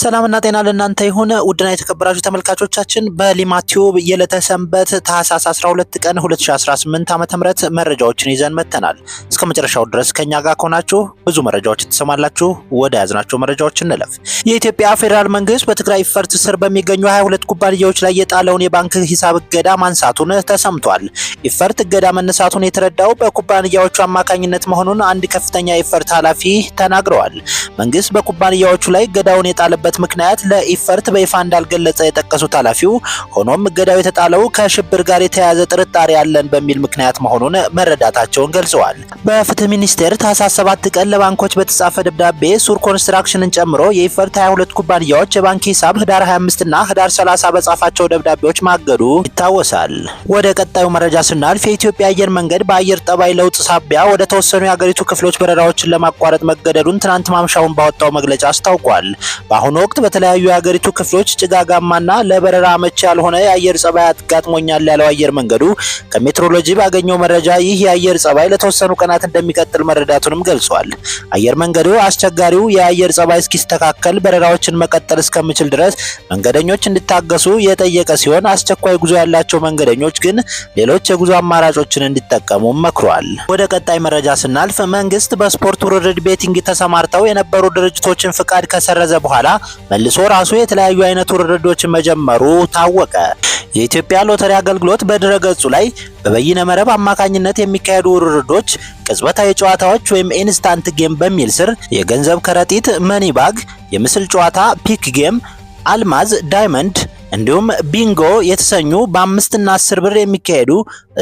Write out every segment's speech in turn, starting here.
ሰላምና ጤና ለእናንተ ይሁን ውድና የተከበራችሁ ተመልካቾቻችን፣ በሊማ ቲዩብ የዕለተ ሰንበት ታህሳስ 12 ቀን 2018 ዓ.ም መረጃዎችን ይዘን መጥተናል። እስከ መጨረሻው ድረስ ከኛ ጋር ከሆናችሁ ብዙ መረጃዎችን ትሰማላችሁ። ወደ ያዝናቸው መረጃዎች እንለፍ። የኢትዮጵያ ፌዴራል መንግስት በትግራይ ኢፈርት ስር በሚገኙ 22 ኩባንያዎች ላይ የጣለውን የባንክ ሂሳብ እገዳ ማንሳቱን ተሰምቷል። ኢፈርት እገዳ መነሳቱን የተረዳው በኩባንያዎቹ አማካኝነት መሆኑን አንድ ከፍተኛ የኢፈርት ኃላፊ ተናግረዋል። መንግስት በኩባንያዎቹ ላይ እገዳውን የጣለበት ምክንያት ለኢፈርት በይፋ እንዳልገለጸ የጠቀሱት ኃላፊው፣ ሆኖም እገዳው የተጣለው ከሽብር ጋር የተያያዘ ጥርጣሬ አለን በሚል ምክንያት መሆኑን መረዳታቸውን ገልጸዋል። በፍትህ ሚኒስቴር ታህሳስ 7 ቀን ለባንኮች በተጻፈ ደብዳቤ ሱር ኮንስትራክሽንን ጨምሮ የኢፈርት 22 ኩባንያዎች የባንክ ሂሳብ ህዳር 25 እና ህዳር 30 በጻፋቸው ደብዳቤዎች ማገዱ ይታወሳል። ወደ ቀጣዩ መረጃ ስናልፍ፣ የኢትዮጵያ አየር መንገድ በአየር ጠባይ ለውጥ ሳቢያ ወደ ተወሰኑ የአገሪቱ ክፍሎች በረራዎችን ለማቋረጥ መገደዱን ትናንት ማምሻውን ባወጣው መግለጫ አስታውቋል። በአሁኑ ወቅት በተለያዩ የሀገሪቱ ክፍሎች ጭጋጋማና ለበረራ አመቺ ያልሆነ የአየር ጸባይ አጋጥሞኛል ያለው አየር መንገዱ፣ ከሜትሮሎጂ ባገኘው መረጃ ይህ የአየር ጸባይ ለተወሰኑ ቀናት እንደሚቀጥል መረዳቱንም ገልጿል። አየር መንገዱ አስቸጋሪው የአየር ጸባይ እስኪስተካከል በረራዎችን መቀጠል እስከሚችል ድረስ መንገደኞች እንዲታገሱ የጠየቀ ሲሆን፣ አስቸኳይ ጉዞ ያላቸው መንገደኞች ግን ሌሎች የጉዞ አማራጮችን እንዲጠቀሙ መክሯል። ወደ ቀጣይ መረጃ ስናልፍ፣ መንግስት በስፖርት ውርርድ betting ተሰማርተው የነበሩ ድርጅቶችን ፍቃድ ከሰረዘ በኋላ መልሶ ራሱ የተለያዩ አይነት ውርርዶችን መጀመሩ ታወቀ። የኢትዮጵያ ሎተሪ አገልግሎት በድረገጹ ላይ በበይነ መረብ አማካኝነት የሚካሄዱ ውርርዶች፣ ቅጽበታዊ ጨዋታዎች ወይም instant game በሚል ስር የገንዘብ ከረጢት money bag፣ የምስል ጨዋታ pick game፣ አልማዝ diamond እንዲሁም ቢንጎ የተሰኙ በ5 እና 10 ብር የሚካሄዱ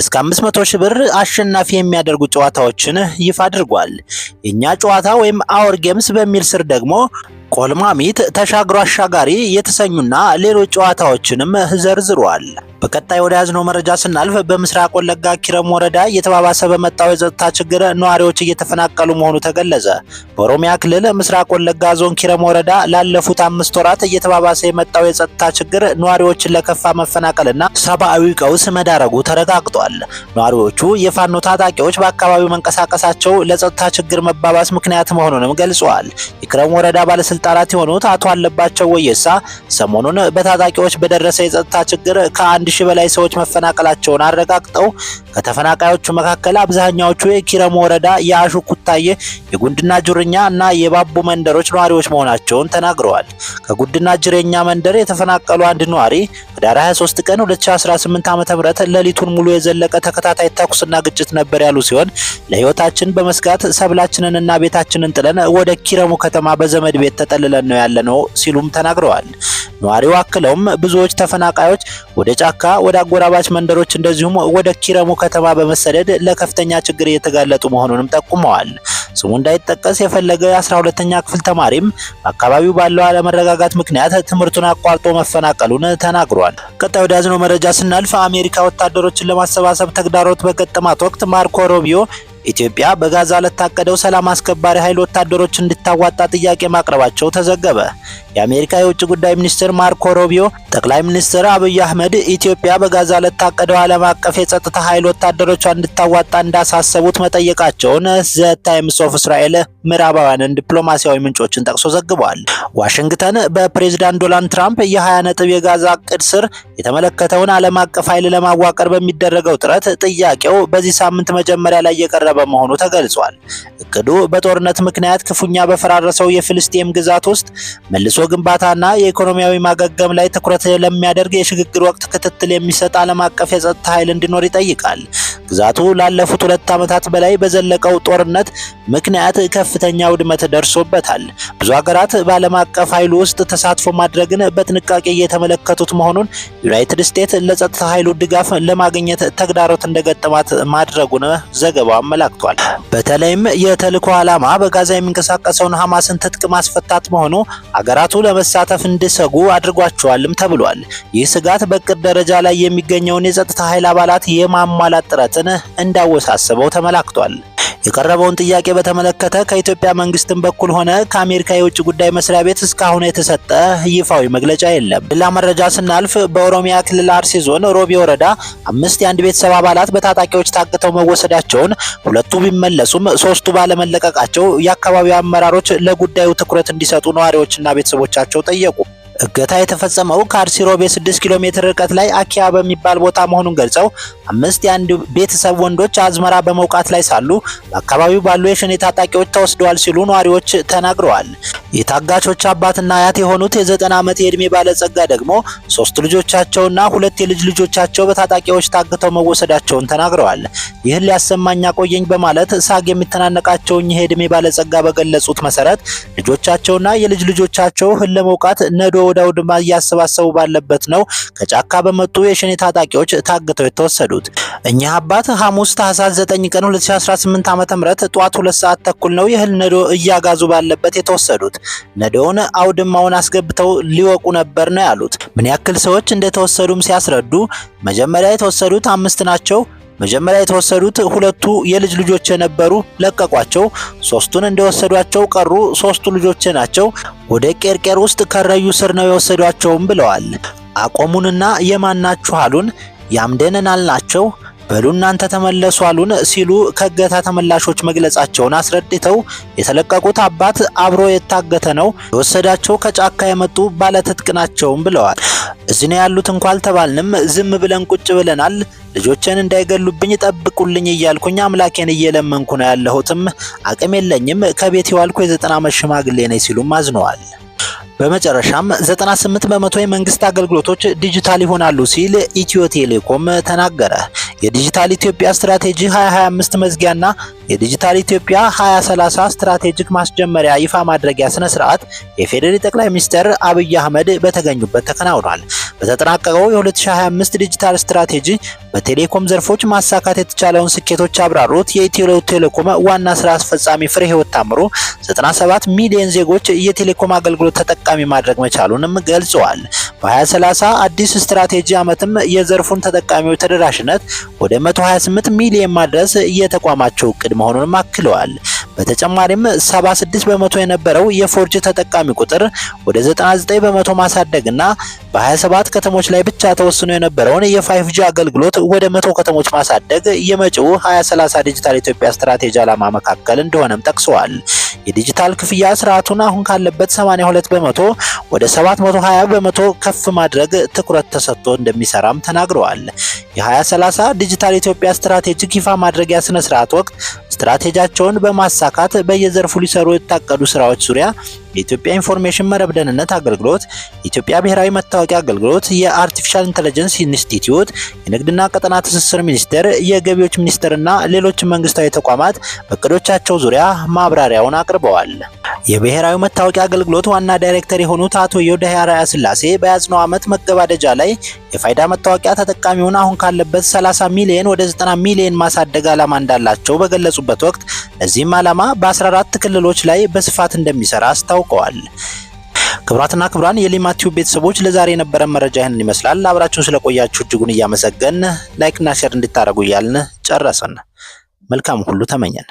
እስከ 500 ሺህ ብር አሸናፊ የሚያደርጉ ጨዋታዎችን ይፋ አድርጓል። የኛ ጨዋታ ወይም our games በሚል ስር ደግሞ ቆልማሚት፣ ተሻግሮ አሻጋሪ የተሰኙና ሌሎች ጨዋታዎችንም ዘርዝሯል። በቀጣይ ወደ ያዝነው መረጃ ስናልፍ፣ በምስራቅ ወለጋ ኪረም ወረዳ እየተባባሰ በመጣው የጸጥታ ችግር ነዋሪዎች እየተፈናቀሉ መሆኑ ተገለጸ። በኦሮሚያ ክልል ምስራቅ ወለጋ ዞን ኪረም ወረዳ ላለፉት 5 ወራት እየተባባሰ የመጣው የጸጥታ ችግር ነዋሪዎችን ለከፋ መፈናቀልና ሰብአዊ ቀውስ መዳረጉ ተረጋግጧል። ነዋሪዎቹ የፋኖ ታጣቂዎች በአካባቢው መንቀሳቀሳቸው ለጸጥታ ችግር መባባስ ምክንያት መሆኑንም ገልጸዋል። የኪረም ወረዳ ባለስልጣናት የሆኑት አቶ አለባቸው ወየሳ ሰሞኑን በታጣቂዎች በደረሰ የጸጥታ ችግር ከ1000 በላይ ሰዎች መፈናቀላቸውን አረጋግጠው፣ ከተፈናቃዮቹ መካከል አብዛኛዎቹ የኪረሙ ወረዳ የአሹ ኩታዬ፣ የጉንድና ጅርኛ እና የባቡ መንደሮች ነዋሪዎች መሆናቸውን ተናግረዋል። ከጉድና ጅሬኛ መንደር የተፈናቀሉ አንድ ነዋሪ ህዳር 23 ቀን 2018 ዓ.ም ሌሊቱን ሙሉ የዘለቀ ተከታታይ ተኩስና ግጭት ነበር ያሉ ሲሆን፣ ለህይወታችን በመስጋት ሰብላችንንና ቤታችንን ጥለን ወደ ኪረሙ ከተማ በዘመድ ቤት ተጠልለን ነው ያለነው ሲሉም ተናግረዋል። ነዋሪው አክለውም ብዙዎች ተፈናቃዮች ወደ ጫካ፣ ወደ አጎራባች መንደሮች እንደዚሁም ወደ ኪረሙ ከተማ በመሰደድ ለከፍተኛ ችግር እየተጋለጡ መሆኑንም ጠቁመዋል። ስሙ እንዳይጠቀስ የፈለገ የ12ኛ ክፍል ተማሪም በአካባቢው ባለው አለመረጋጋት ምክንያት ትምህርቱን አቋርጦ መፈናቀሉን ተናግሯል። ቀጣይ ወደ ያዝነው መረጃ ስናልፍ፣ አሜሪካ ወታደሮችን ለማሰባሰብ ተግዳሮት በገጠማት ወቅት ማርኮ ሩቢዮ ኢትዮጵያ በጋዛ ለታቀደው ሰላም አስከባሪ ኃይል ወታደሮች እንድታዋጣ ጥያቄ ማቅረባቸው ተዘገበ። የአሜሪካ የውጭ ጉዳይ ሚኒስትር ማርኮ ሩቢዮ ጠቅላይ ሚኒስትር አብይ አህመድ ኢትዮጵያ በጋዛ ለታቀደው ዓለም አቀፍ የጸጥታ ኃይል ወታደሮቿ እንድታዋጣ እንዳሳሰቡት መጠየቃቸውን ዘ ታይምስ ኦፍ እስራኤል ምዕራባውያንን ዲፕሎማሲያዊ ምንጮችን ጠቅሶ ዘግቧል። ዋሽንግተን በፕሬዝዳንት ዶናልድ ትራምፕ የ20 ነጥብ የጋዛ እቅድ ስር የተመለከተውን ዓለም አቀፍ ኃይል ለማዋቀር በሚደረገው ጥረት ጥያቄው በዚህ ሳምንት መጀመሪያ ላይ የቀረበ መሆኑ ተገልጿል። እቅዱ በጦርነት ምክንያት ክፉኛ በፈራረሰው የፍልስጤም ግዛት ውስጥ መልሶ ግንባታና የኢኮኖሚያዊ ማገገም ላይ ትኩረት ለሚያደርግ የሽግግር ወቅት ክትትል የሚሰጥ ዓለም አቀፍ የጸጥታ ኃይል እንዲኖር ይጠይቃል። ግዛቱ ላለፉት 2 ዓመታት በላይ በዘለቀው ጦርነት ምክንያት ከፍተኛ ውድመት ደርሶበታል። ብዙ ሀገራት በዓለም አቀፍ ኃይሉ ውስጥ ተሳትፎ ማድረግን በጥንቃቄ እየተመለከቱት መሆኑን ዩናይትድ ስቴትስ ለጸጥታ ኃይሉ ድጋፍ ለማግኘት ተግዳሮት እንደገጠማት ማድረጉን ዘገባው አመላክቷል። በተለይም የተልዕኮ ዓላማ በጋዛ የሚንቀሳቀሰውን ሐማስን ትጥቅ ማስፈታት መሆኑ አገራቱ ለመሳተፍ እንዲሰጉ አድርጓቸዋልም ተብሏል። ይህ ስጋት በእቅድ ደረጃ ላይ የሚገኘውን የጸጥታ ኃይል አባላት የማሟላት ጥረትን እንዳወሳሰበው ተመላክቷል። የቀረበውን ጥያቄ በተመለከተ ከኢትዮጵያ መንግስትም በኩል ሆነ ከአሜሪካ የውጭ ጉዳይ መስሪያ ቤት እስካሁን የተሰጠ ይፋዊ መግለጫ የለም። ሌላ መረጃ ስናልፍ በኦሮሚያ ክልል አርሲ ዞን ሮቢ ወረዳ 5 የአንድ ቤተሰብ አባላት በታጣቂዎች ታግተው መወሰዳቸውን 2ቱ ቢመለሱም 3ቱ ባለመለቀቃቸው የአካባቢው አመራሮች ለጉዳዩ ትኩረት እንዲሰጡ ነዋሪዎችና ቤተሰቦቻቸው ጠየቁ። እገታ የተፈጸመው ከአርሲ ሮቤ 6 ኪሎ ሜትር ርቀት ላይ አኪያ በሚባል ቦታ መሆኑን ገልጸው 5 የአንድ ቤተሰብ ወንዶች አዝመራ በመውቃት ላይ ሳሉ በአካባቢው ባሉ የሸኔ ታጣቂዎች ተወስደዋል ሲሉ ነዋሪዎች ተናግረዋል። የታጋቾች አባትና አያት የሆኑት የ90 ዓመት የዕድሜ ባለጸጋ ደግሞ 3 ልጆቻቸውና 2 የልጅ ልጆቻቸው በታጣቂዎች ታግተው መወሰዳቸውን ተናግረዋል። ይህን ሊያሰማኝ አቆየኝ በማለት ሳግ የሚተናነቃቸው እኚህ የዕድሜ ባለጸጋ በገለጹት መሰረት ልጆቻቸውና የልጅ ልጆቻቸው እህል ለመውቃት ነዶ ወደ አውድማ እያሰባሰቡ ባለበት ነው ከጫካ በመጡ የሸኔ ታጣቂዎች ታግተው የተወሰዱት። እኚህ አባት ሐሙስ ታህሳስ 9 ቀን 2018 ዓ.ም ጠዋት 2:30 ነው የእህል ነዶ እያጋዙ ባለበት የተወሰዱት። ነዶውን አውድማውን አስገብተው ሊወቁ ነበር ነው ያሉት። ምን ያክል ሰዎች እንደተወሰዱም ሲያስረዱ መጀመሪያ የተወሰዱት 5 ናቸው። መጀመሪያ የተወሰዱት 2ቱ የልጅ ልጆች የነበሩ ለቀቋቸው። 3ቱን እንደወሰዷቸው ቀሩ። 3ቱ ልጆች ናቸው። ወደ ቄርቄር ውስጥ ከረዩ ስር ነው የወሰዷቸውም ብለዋል። አቆሙንና የማናችሁ አሉን። ያምደንን አልናቸው። በሉ እናንተ ተመለሱ አሉን ሲሉ ከእገታ ተመላሾች መግለጻቸውን አስረድተው የተለቀቁት አባት አብሮ የታገተ ነው የወሰዳቸው ከጫካ የመጡ ባለትጥቅ ናቸውም ብለዋል። እዚህ ነው ያሉት እንኳን አልተባልንም፣ ዝም ብለን ቁጭ ብለናል። ልጆቼን እንዳይገሉብኝ ጠብቁልኝ እያልኩኝ አምላኬን እየለመንኩ ነው ያለሁትም አቅም የለኝም፣ ከቤት የዋልኩ የ90 ዓመት ሽማግሌ ነኝ ሲሉም አዝነዋል። በመጨረሻም 98% የመንግስት አገልግሎቶች ዲጂታል ይሆናሉ ሲል ኢትዮ ቴሌኮም ተናገረ። የዲጂታል ኢትዮጵያ ስትራቴጂ 2025 መዝጊያና የዲጂታል ኢትዮጵያ 2030 ስትራቴጂክ ማስጀመሪያ ይፋ ማድረጊያ ስነ ስርዓት የፌዴራል ጠቅላይ ሚኒስትር አብይ አህመድ በተገኙበት ተከናውኗል። በተጠናቀቀው የ2025 ዲጂታል ስትራቴጂ በቴሌኮም ዘርፎች ማሳካት የተቻለውን ስኬቶች አብራሩት የኢትዮ ቴሌኮም ዋና ስራ አስፈጻሚ ፍሬህይወት ታምሩ 97 ሚሊዮን ዜጎች የቴሌኮም አገልግሎት ተጠቃሚ ማድረግ መቻሉንም ገልጸዋል። በ2030 አዲስ ስትራቴጂ ዓመትም የዘርፉን ተጠቃሚዎች ተደራሽነት ወደ 128 ሚሊዮን ማድረስ የተቋማቸው እቅድ መሆኑንም አክለዋል። በተጨማሪም 76% የነበረው የፎርጂ ተጠቃሚ ቁጥር ወደ 99% ማሳደግና በ27 ከተሞች ላይ ብቻ ተወስኖ የነበረውን የ5G አገልግሎት ወደ 100 ከተሞች ማሳደግ የመጪው 2030 ዲጂታል ኢትዮጵያ ስትራቴጂ ዓላማ መካከል እንደሆነም ጠቅሰዋል። የዲጂታል ክፍያ ስርዓቱን አሁን ካለበት 82% ወደ 720% ከፍ ማድረግ ትኩረት ተሰጥቶ እንደሚሰራም ተናግረዋል። የ2030 ዲጂታል ኢትዮጵያ ስትራቴጂክ ይፋ ማድረጊያ ስነ ስርዓት ወቅት ስትራቴጂያቸውን በማሳካት በየዘርፉ ሊሰሩ የታቀዱ ስራዎች ዙሪያ የኢትዮጵያ ኢንፎርሜሽን መረብ ደህንነት አገልግሎት፣ የኢትዮጵያ ብሔራዊ መታወቂያ አገልግሎት፣ የ Artificial Intelligence ኢንስቲትዩት፣ የንግድና ቀጠና ትስስር ሚኒስቴር፣ የገቢዎች ሚኒስቴርና ሌሎች መንግስታዊ ተቋማት በእቅዶቻቸው ዙሪያ ማብራሪያውን አቅርበዋል። የብሔራዊ መታወቂያ አገልግሎት ዋና ዳይሬክተር የሆኑት አቶ ዮዳሄ አርአያ ስላሴ በያዝነው ዓመት መገባደጃ ላይ የፋይዳ መታወቂያ ተጠቃሚውን አሁን ካለበት 30 ሚሊዮን ወደ 90 ሚሊዮን ማሳደግ ዓላማ እንዳላቸው በገለጹበት ወቅት ለዚህም ዓላማ በ14 ክልሎች ላይ በስፋት እንደሚሰራ አስታውቀዋል። ክቡራትና ክቡራን የሊማ ቲዩብ ቤተሰቦች ለዛሬ የነበረ መረጃ ይህንን ይመስላል። አብራችሁን ስለቆያችሁ እጅጉን እያመሰገን like ና share እንድታደርጉ እያልን ጨረስን። መልካም ሁሉ ተመኘን።